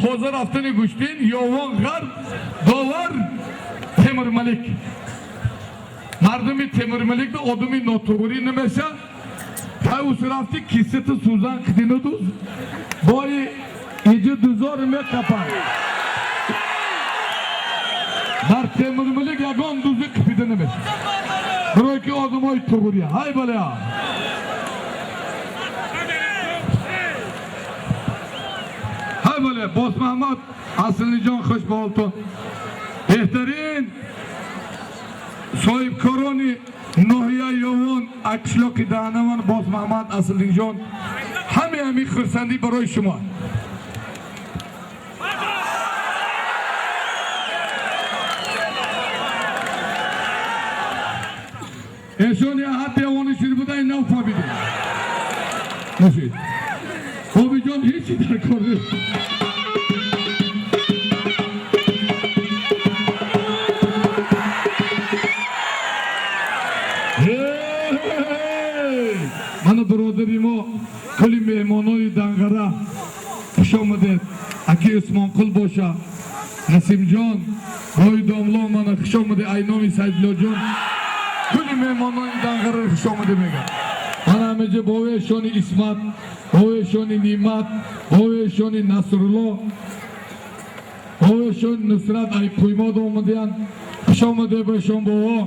Тоза рафтани гӯштин Ёвон Ғарб, довар Темурмалик. Мардуми Темурмалик одами нотуғурӣ намеша. Тай рафти кисати сӯзан қидину дуз бои иҷи дузор меқапанд. Дар Темурмалик ягон дузи қипида намеша, барое ки одамои туғурия. Ҳай балеа, ҳай бале. Босмаҳмад Аслиҷон, хуш ба ҳолтон. Беҳтарин соҳибкорони ноҳияи Ёвон, қишлоқи Даҳанаван, Босмаҳмад Аслиҷон, ҳаме ҳамин хурсандӣ барои шумо. Эшон ҳад девони шир буда, ин нав фаҳмидем. Ношид Обиҷон, ҳечи дар кор нест. Мана, бародари мо, кулли меҳмонои Данғара, хуш омадед. Аки Усмонқул боша, Насимҷон, бои домло, мана, хуш омадед. Ай номи Сайдуллоҷон кулли меҳмонои Данғара хуш омаде мегӯям. Мана, ҳамеҷа бовешони Исмат, бовешони Нимат, бовешони Насрулло, бовешони Нусрат ай Қуймод омадиянд. Хуш омаде бошон, бово.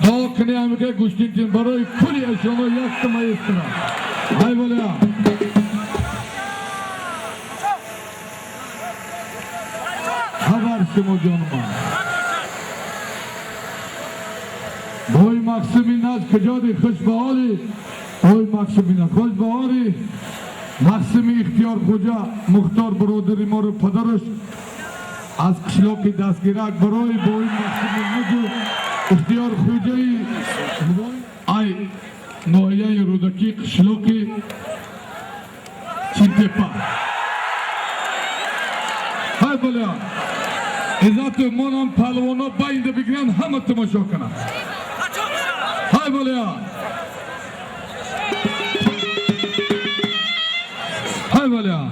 Дуо кунӣ, ҳамиқа гӯштинтин барои кулли эшоно якта маестра. Ай болеа. Хабар шумо, ҷонуман. Бой Мақсуми Наз куҷоди? Хуш ба ҳоли ой Мақсуми Наз, хуш ба ҳоли Мақсуми Ихтиёр Хуҷа Мухтор, бародари моро, падараш аз қишлоқи Дастгирак, барои бои Мақсуми Назу Ихтиёр Хуҷаи ай ноҳияи Рӯдакӣ, қишлоқи Чинтепа. Ҳай балеа. Иззату монам, палвоно байнда бигиранд, ҳама тамошо кунанд. Ҳай балеа, ҳай балеа.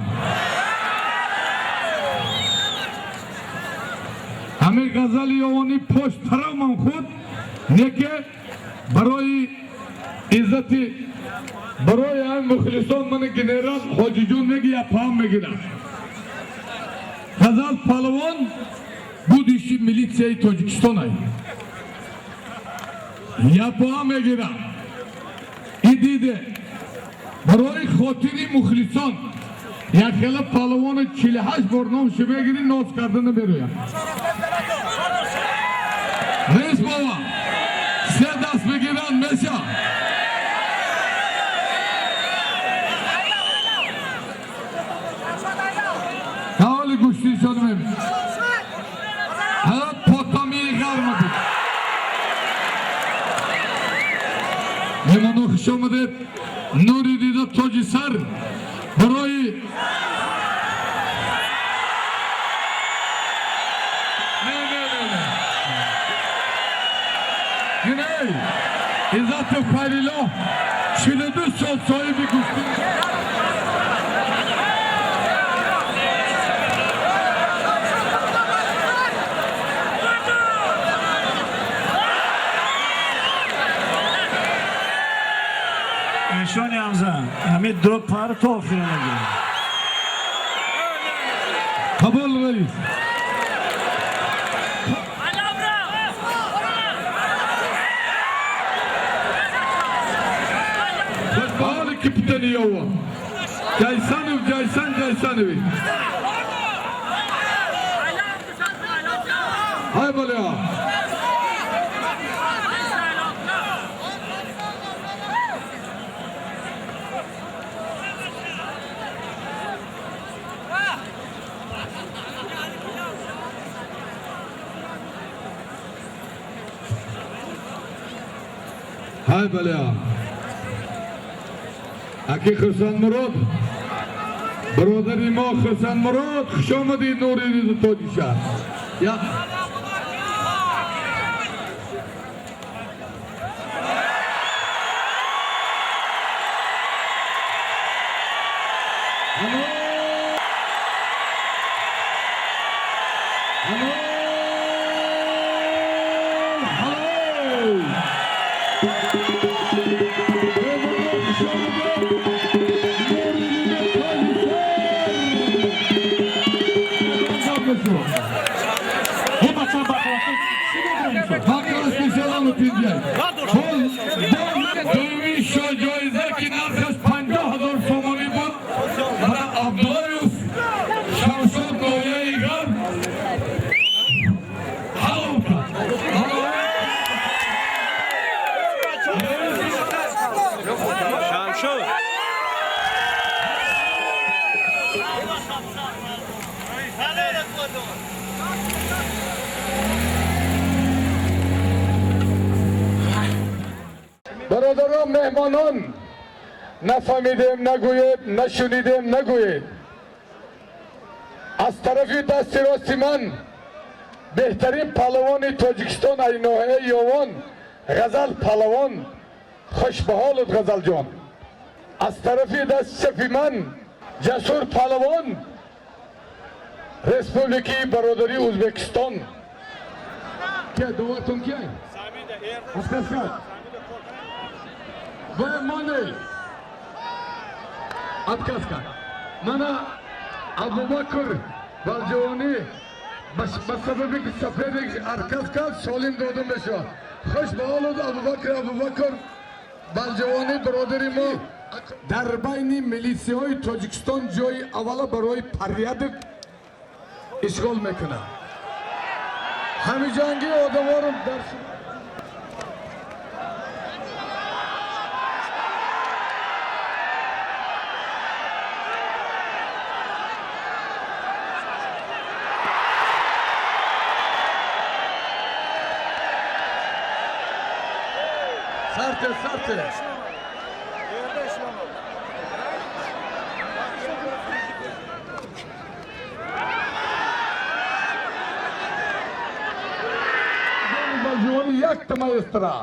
Ҳамин ғазали ёвонӣ пошт таравман худ неке барои иззати, барои ҳамин мухлисон. Мана, генерал Ҳоҷиҷон меги, япаам мегирад. Ғазал палвон будущий милитсияи Тоҷикистон ай япоа мегирад. И диде, барои хотири мухлисон якхела палвони 48 бор номшо мегири, ноз карда намерояд. Нест, бова, се даст бигиранд, меша. Ҳаволи гӯштишон мебин. Ҳала потамии ғарма буд. Меҳмоно, хуш омадед. Нури дида, тоҷи сар барои не, не, не, не. Гиней Иззатов Хайрилло, 42 сол соҳиби гӯштин. Эшони Ҳамза, ҳамин ду пар то охира нагирад. Қабул, раис. Ҳоли капитани Ёва Ҷайсанов Ҷайсан Ҷайсанович. Ҳай балеа. Ҳай балеа. Аки Хурсандмурод, бародари мо Хурсандмурод, хуш омадӣ, нури тоҷиша я. Halol! Halol! Меҳмонон, хуш омадед! Нуриддин Тоҷисар! Э, бача, бақувват чӣ мебурем? Ҳаққи специально тинҷай. Боз дуюми ҷоиза, ки нархаш 50 000 сомонӣ буд, мана Абдуллаев Шамшод, ноҳияи Ғарб, ҳалол кард. Шамшод. Бародарон, меҳмонон, нафаҳмидем нагӯед, нашунидем нагӯед. Аз тарафи дасти рости ман беҳтарин паҳлавони Тоҷикистон ай ноҳияи Ёвон Ғазал паҳлавон. Хушбаҳолут, Ғазалҷон. Аз тарафи дасти чапи ман Ҷасур паҳлавон, Республикаи бародарии Ӯзбекистон. Ки довартон ки отказ кард ва моне отказ кард. Мана Абубакр Балҷавонӣ ба сабаби ки соперник отказ кард, солим дода мешавад. Хуш ба ҳолут, Абубакр. Абубакр Балҷавонӣ, бародари мо, дар байни милисияҳои Тоҷикистон ҷои аввала барои порядок ишғол мекунад. Ҳамиҷангии одаморо дар сарте сарте. Балҷувони якта маэстро.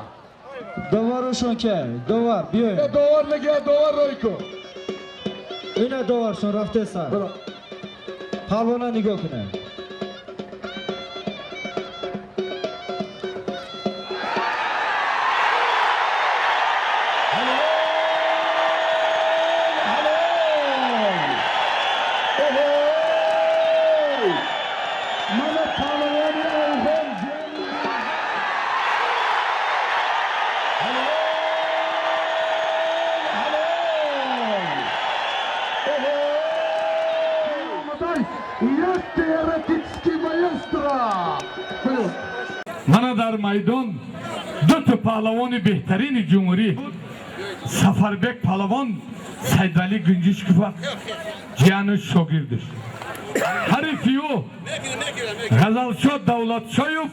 Доварушон ке? Довар, биёед. Довар нагия, довар рой кун. Ина доваршон рафтесан. Биро. Палвона нигоҳ кунед. Halol! Halol! Ohoy! Mana паҳлавони афғон. Halol! Halol! Ohoy! Як теоретический маэстро! Мана дар майдон дута паҳлавони беҳтарини ҷумҳурӣ: Сафарбек паҳлавон, Сайдвалӣ Гунҷишкова ҷияну шогирдаш. Ҳарифи ӯ Ғазалшо Давлатшоев,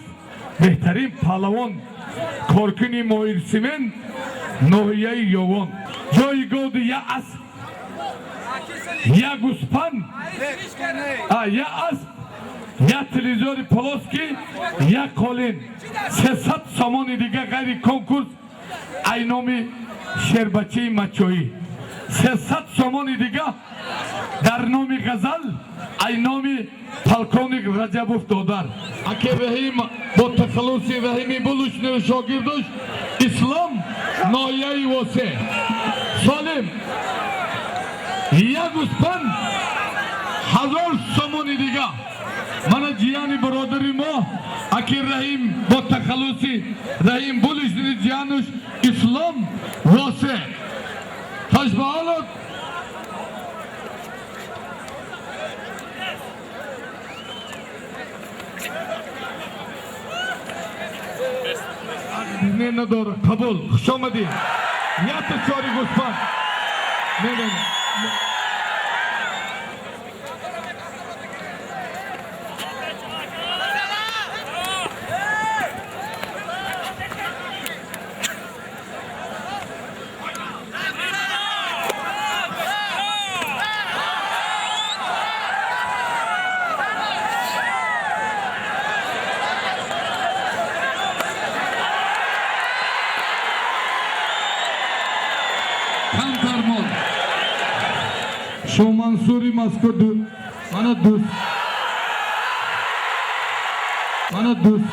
беҳтарин паҳлавон, коркуни Моирсимент, ноҳияи Ёвон. Ҷои годи я асп, я гӯспанд, я асп, я телевизори плоский, я қолин, 300 сомони дига ғайри конкурс ай номи Шербачаи Мачоӣ, 300 сомони дига дар номи Ғазал ай номи полковник Раҷабов додар. Аке Раҳим бо тахаллуси Раҳими Булушнер, шогирдуш Ислом, ноҳияи Восе. Солим, як гӯспанд, 1000 сомони дига. Мана ҷияни бародари мо аки Раҳим бо тахаллуси Раҳим Булишнери, ҷиянуш Ислом, Восе. Ташбаҳолот. Не надора, қабул. Хуш омадӣ. Ята чори гӯспанд. Не, не, не. Камтармон Шомансури мазкур, мана дӯст. Мана дӯст.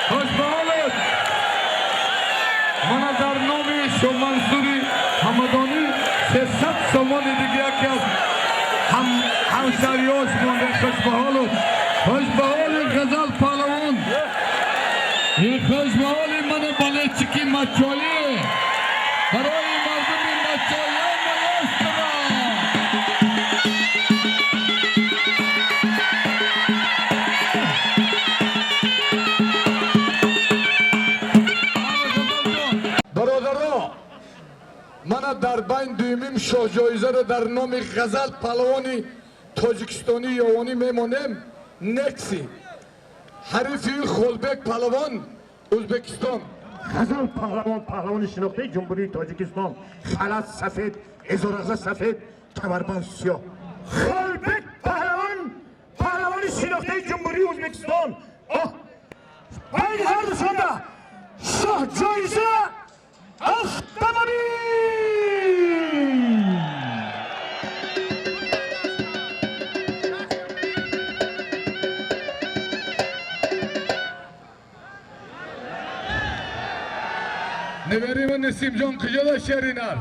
Хуш ба ҳолат. Мана дар номи Шомансури Ҳамадонӣ 300 сомони дига яке аз ҳамшаҳриёш монда. Хуш ба ҳолат. Хуш ба ҳоли Ғазал паҳлавон. Хуш ба ҳоли мана болельщики Мачоӣ. Барои мардуми Мачоя маэстро. Бародаро, мана дар байн дуюмим шоҳҷоизаро дар номи Ғазал паҳлавони тоҷикистонӣ ёвонӣ мемонем. Некси ҳарифи Холбек паҳлавон, Ӯзбекистон. Ғазал паҳлавон, паҳлавони шинохтаи Ҷумҳурии Тоҷикистон, халат сафед, эзораза сафед, камарбанд сиёҳ. Холбек паҳлавон, паҳлавони шинохтаи Ҷумҳурии Ӯзбекистон. Оҳ, байни ҳардушонда шоҳҷоиза автомобил. Неверима Несимҷон куҷода шеринар?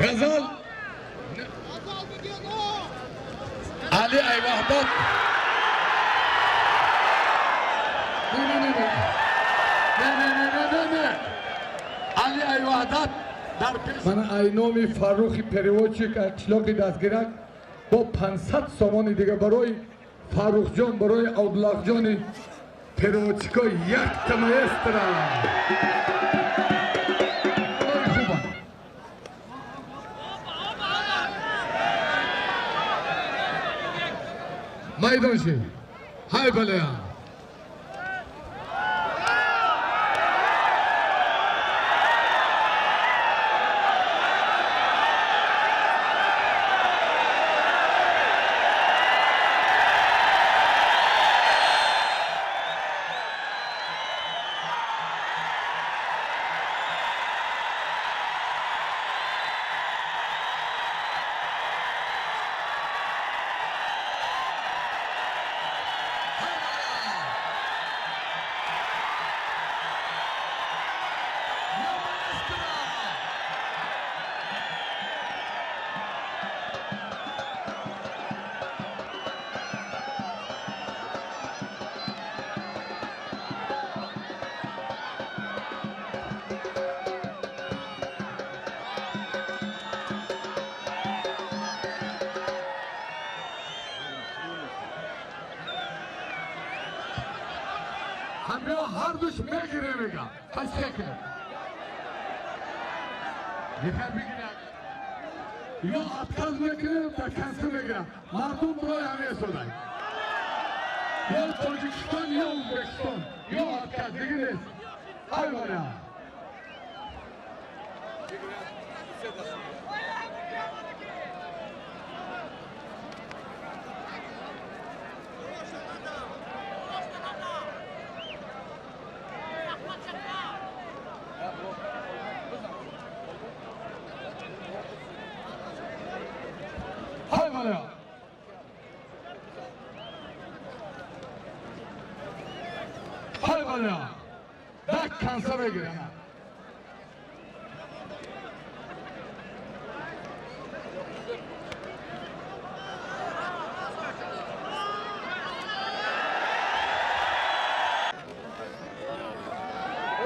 Ғазал Али Айваҳдат. Не, не, не, не. Не, не, не, не, не, не. Али Айваҳдат дар пеш. Мана айноми Фаррухи переводчик қишлоқи Дастгирак бо 500 сомони дига барои Фаррухҷон, барои Абдуллоҳҷони переводчико якта маэстро. Хуба. Майдонши. Ҳай балея. Ҳамё ҳардуш мегире мега. Пас чекер. Дихар бигирад. Ё отказ мекунем, дар консу мегирам. Мардум барои ҳамин содай. Ё Тоҷикистон, ё Ӯзбекистон, ё отказ дига нест. Ҳай вариант. Ҳай вариант. Ҳай вариант. Дар конса мегирам.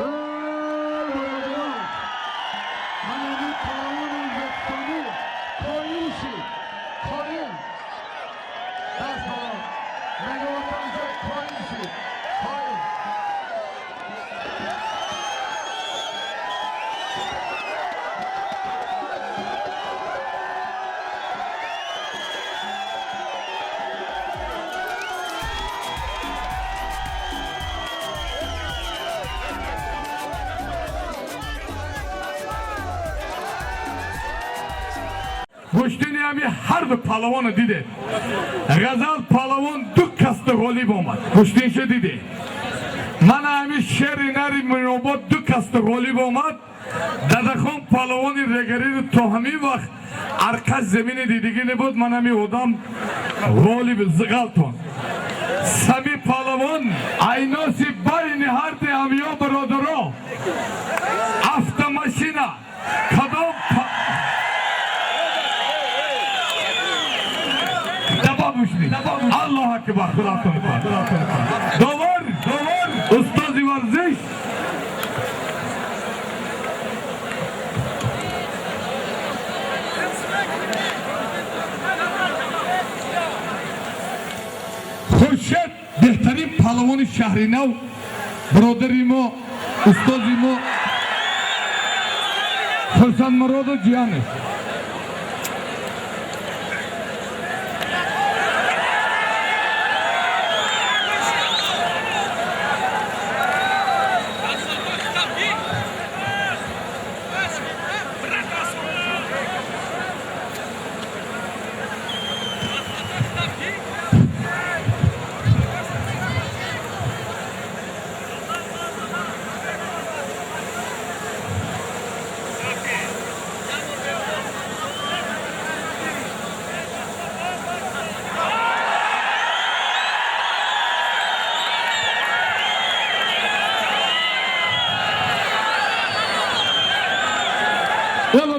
Ey бародарон! Ҳамаги паҳлавони ӯзбекистонӣ қоил шид. Қоил. Даст боло. Мегаватанза қоил шид. Қоил. Гӯштини ҳами ҳар ду паҳлавона диде. Ғазал паҳлавон ду касда ғолиб омад. Гӯштинша диде. Мана ҳами шери нари Муинобод ду касда ғолиб омад. Дадахон паҳлавони регариро то ҳамин вақт арқаш замини дидигӣ набуд. Ман ҳами одам ғолиб зиғалтон. Сами паҳлавон айноси байни ҳарди ҳамиё бародаро автомашина кадом Аллоҳ акбар, худотон довар, довар, устози варзиш. Хуршед беҳтарин паҳлавони шаҳри нав, бародари мо, устози мо Хурсандмуроду ҷиянов.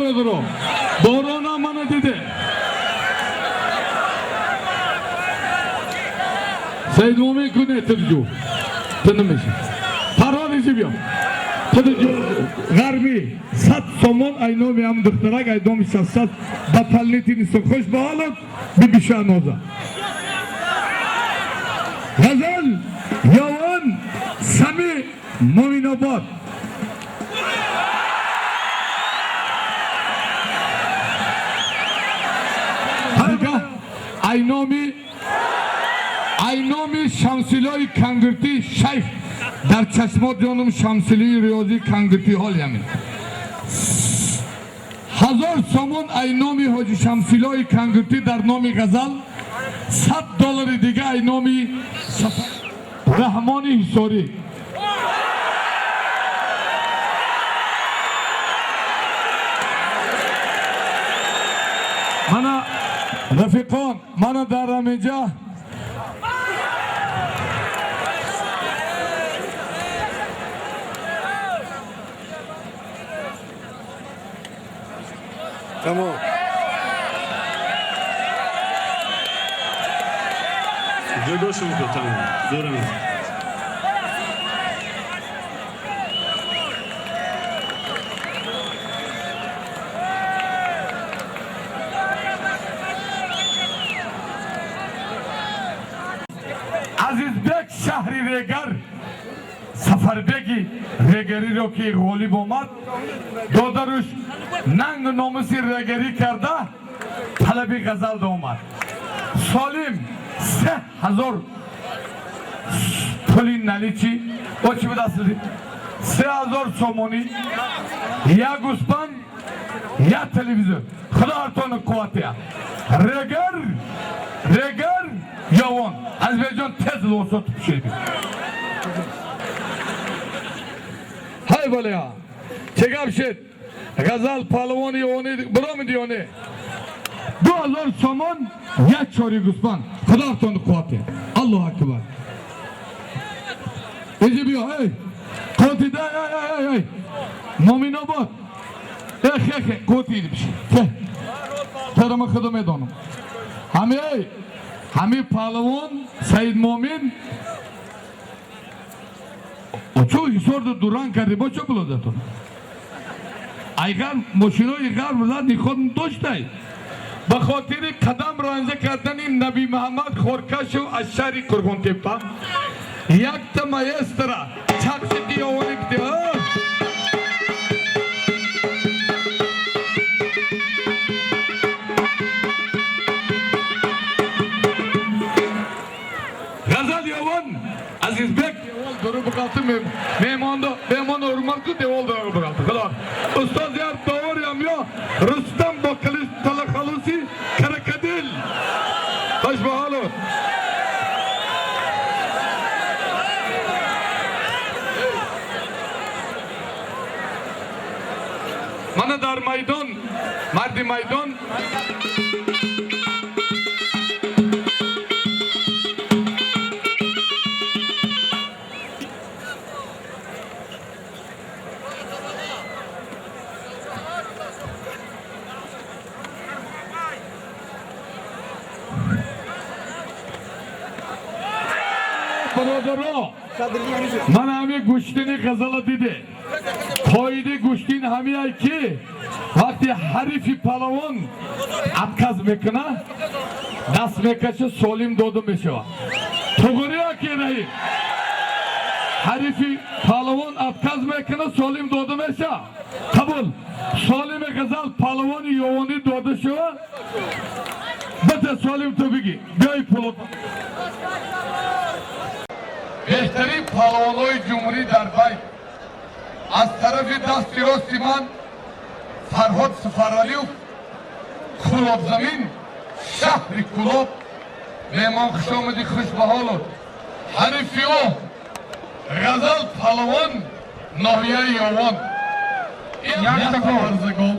Бародаро, борона мана диде. Саид Мумин куне тирҷу. Ту намеши. Парвонизи биё. Тирҷу ғарбӣ 100 сомон ай номи ҳам духтарак, ай номи 600 ба талнити нисон. Хуш ба ҳолат биби Шаҳноза. Ғазал Явон Сами Муминобод. Ай номи Шамсилои Кангиртӣ шайх дар чашмот ҷонум Шамсилии риёзӣ Кангиртӣ ҳол ямин. 1000 сомон ай номи ҳоҷи Шамсилои Кангиртӣ дар номи Ғазал, 100 доллари дига ай номи Раҳмони Ҳисорӣ. Мана рафиқон, мана дар ҳаминҷа Тамом. Ҷудошон ку тамом. Зӯрам. Азизбек шаҳри Регар Сафарбеги Регариро ки ғолиб омад, додаруш нангу номуси регарӣ карда талаби ғазал омад. Солим 3000 пули наличи, о чӣ буд асли? 3000 сомонӣ, як гӯспанд, як телевизор. Худо ҳартону қувватия. Регар, Регар Явон. Азбекҷон тез лосот пушеди. Ҳай балеа. Чӣ гап шед? Ғазал паҳлавони Явони биромиди ё не? 2000 сомон, як чори гӯспанд. Худо ҳартону қувватия. Аллоҳ акбар. Иҷи биё, эй. Қотида, эй, эй, эй, эй. Моминобод. Эх, эх, қотид биши. Тара ман худо медонам. Ҳами, эй, ҳами паҳлавон Саид Момин чо ҳисорду дуранг карди, бо чо булодатон? Айгар мошинои ғарб зад ниход доштай. Ба хотири қадам ранҷа кардани Наби Муҳаммад Хоркашев аз шаҳри Қурғонтеппа якта маэстро чақчиқи ёвони кити. Ғазал Явон Азизбек дуру буқалты меҳмонду меҳмон ҳурмат ку девол дуру буқалты. Худо. Устоз яр доварям ё Рустам бо қилич талахалуси Дар майдон марди майдон. Бародаро, ман ҳами гӯштини ғазала диде. Қоидаи гӯштин ҳамияй, ки вақти ҳарифи палавон отказ мекуна, даст мекаша, солим дода мешавад. Туғрия ки, Раҳим, ҳарифи палавон отказ мекуна, солим дода мешавад. Қабул. Солими ғазал палавони ёвонӣ дода шавад. Бата, солим, ту бигӣ, биёи пуло. Беҳтарин палавонҳои ҷумҳурӣ дар байт. Аз тарафи дасти рости ман Фарҳод Сафаралиев, Кулобзамин, шаҳри Кулоб. Меҳмон, хушомадӣ, хушбаҳолот. Ҳарифи ӯ Ғазал палавон, ноҳияи Ёвон. Якта гол. Гол.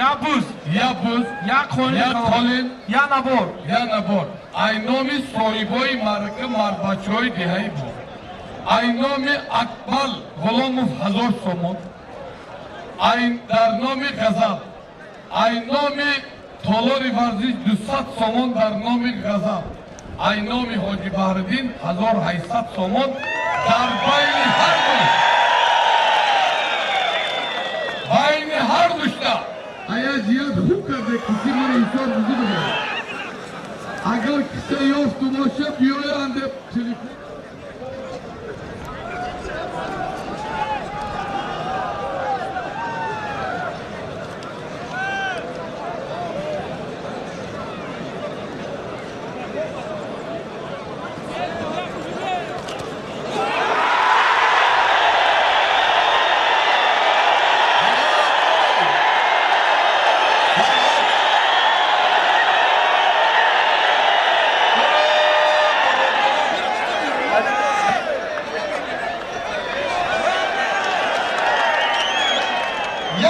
Я буз. Я буз. Я қолин. Я қолин. Я навор. Я навор. Ай номи соҳибои маърака, марбачаҳои деҳаи бо, ай номи Акмал Ғуломов 1000 сомон, ай дар номи Ғазал, ай номи толори варзиш 200 сомон, дар номи Ғазал, ай номи Ҳоҷи Баҳриддин 1800 сомон. Дар байни ҳар душта ая зиёд хуб карде. Киси мана ҳисоб бузӣ бигирад. Агар кисе ёфту боша, биёянде телефон.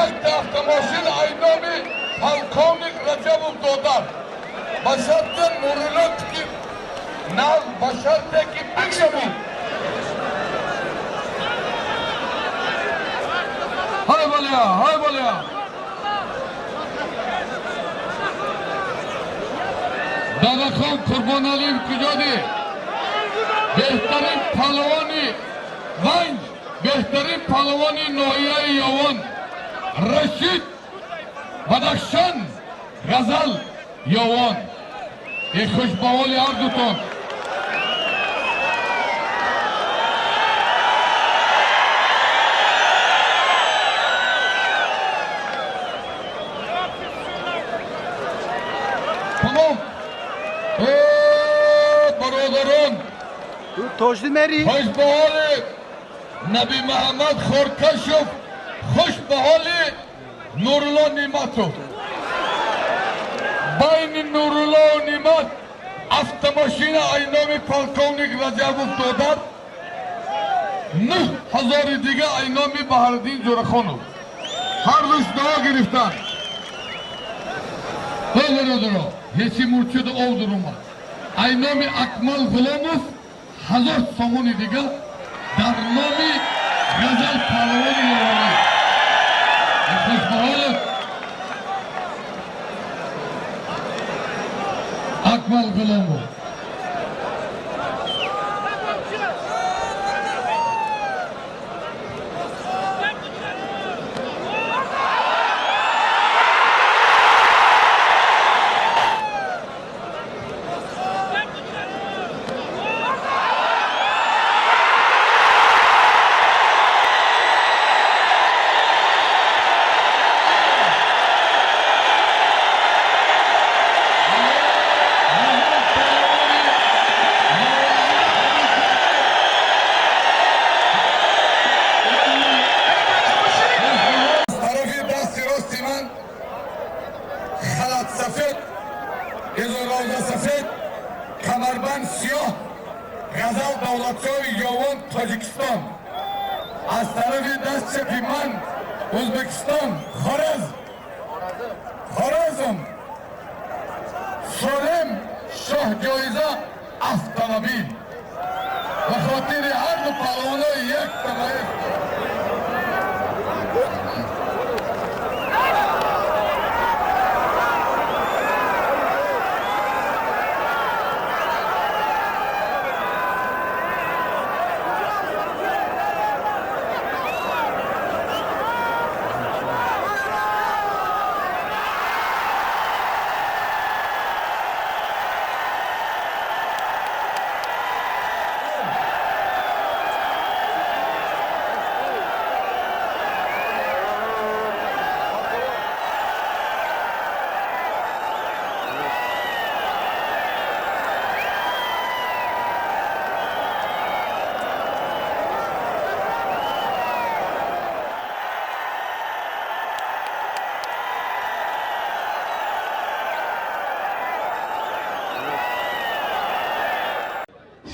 Якта автомошин ай номи полковник Раҷабов додар, ба шарте Нурулло ки нав, ба шарте ки бикшавид. Ҳай баля, ҳай баля. Дадахон Қурбоналиев, куҷодӣ? Беҳтарин палавони Ванҷ, беҳтарин палавони ноҳияи Ёвон, Рашид, Бадахшон, Ғазал, Ёвон. Е, хушбаҳоли ҳардутон. Тамом. Бародарон, хушбаҳоли Наби Муҳаммад Хоркашов, хушбаҳоли Нурулло Ниматов. Байни Нурулло Нимат автомошина ай номи полковник Раҷабов додар, 9000-и дига ай номи Баҳриддин Ҷурахонов. Ҳардуш дуо гирифтанд. Бародаро, ҳечи мурчуду ов дуромад. Ай номи Акмал Ғуломов 1000 сомони дига дар номи Ғазал паҳлавони ёвонӣ. Хушбаҳолат, Акмал Ғуломов. Тарафи дасти рости ман халат сафед, изоровза сафед, камарбанд сиёҳ, Ғазал Давлатшоҳи, Ёвон, Тоҷикистон. Аз тарафи даст чапи ман Ӯзбекистон, Хоразм. Xorazm Солим шоҳ ҷоиза автомобил ба хотири ҳар ду паҳлавонои як маэстро.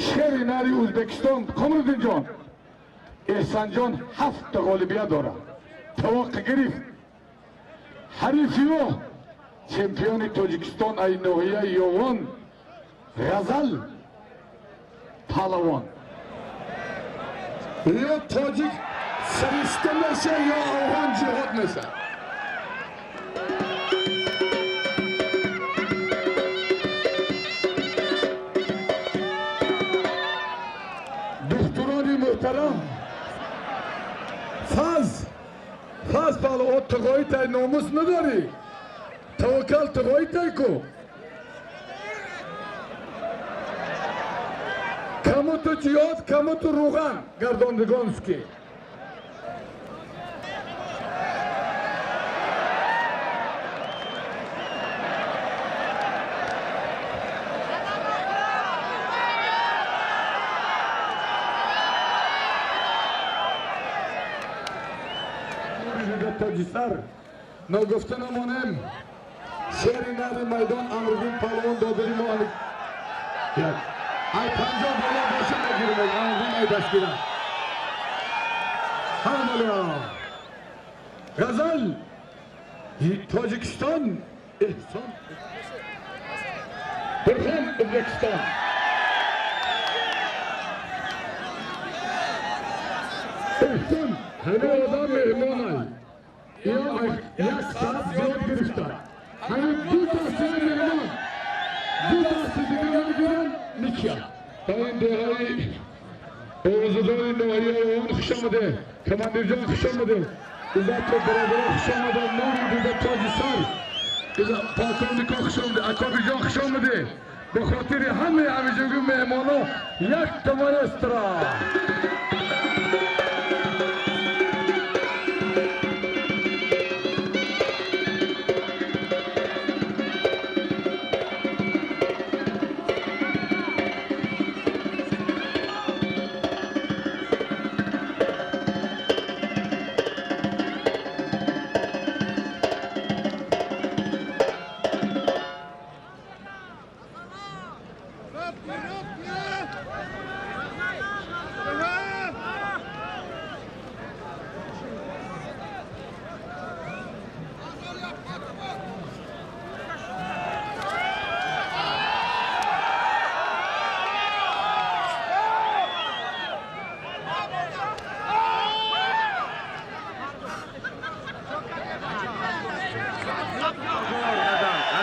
Шери нари Ӯзбекистон Қомриддинҷон Эҳсанҷон ҳафта ғолибият дорад. Тавоққа гирифт. Ҳарифи ӯ чемпиони Тоҷикистон ай ноҳияи Ёвон Ғазал Паҳлавон. Ё тоҷик сиришта меша, ё афғон ҷиҳод меша. Духтурони муҳтарам, фаз фаз паҳлавон тағои тай номус надорӣ, таваккал тағои тай ку. Камуту ҷиҳод, камуту рӯған гардондагонски. Тоҷисар ногуфта намонем, шери нари майдон Амриддин паҳлавон додари мо як ай 50 боло боша мегирем, Амриддин ай дастгира. Ҳамалия Ғазал Тоҷикистон Эҳсон Бурхон Ӯзбекистон. Эҳсон ҳамин одам меҳмонай. Як соат зиёд гирифта. Ҳамин ду дастаи меҳмон, ду дасти дига мегиранд ничья. Та ин деҳаи овозадори ноҳияи Ёвон хуш омаде. Командирҷон хуш омаде. Иззату бародаро хуш омаде. Нури дида тоҷи сар. Полковнико хуш омаде. Акобиҷон хуш омаде. Ба хотири ҳамаи ҳамиҷоги меҳмоно як маэстро.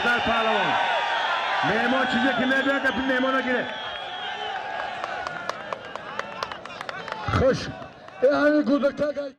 غزل پهلوان مهمان چیزی که میبینه که مهمان گیره. خوش. ҳамин гузашта.